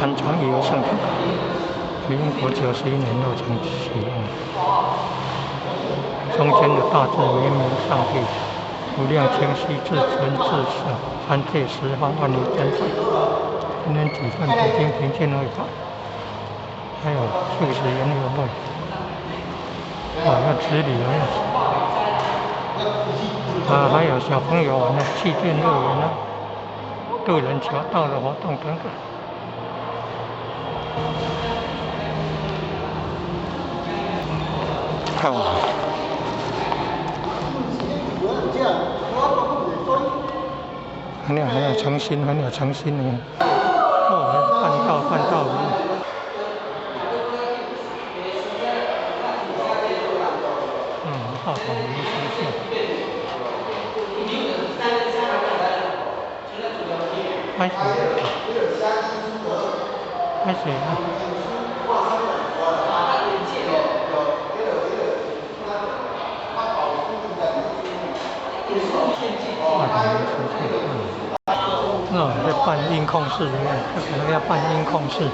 安装育儿圣品，民国91年落成启用。中间的大字明明上帝，无量清晰至尊至圣，三界十方万里真主。今天举办北京平静会法，还有素食园游会，啊，要执礼啊，啊，还有小朋友玩的气垫乐园啊，渡人桥道的活动等等。好。很有诚心，很有诚心呢。哦，半道半道。嗯，大统一书信。开始，开始啊！大统一书信，嗯。那在办音控室里面，这可能要办音控室。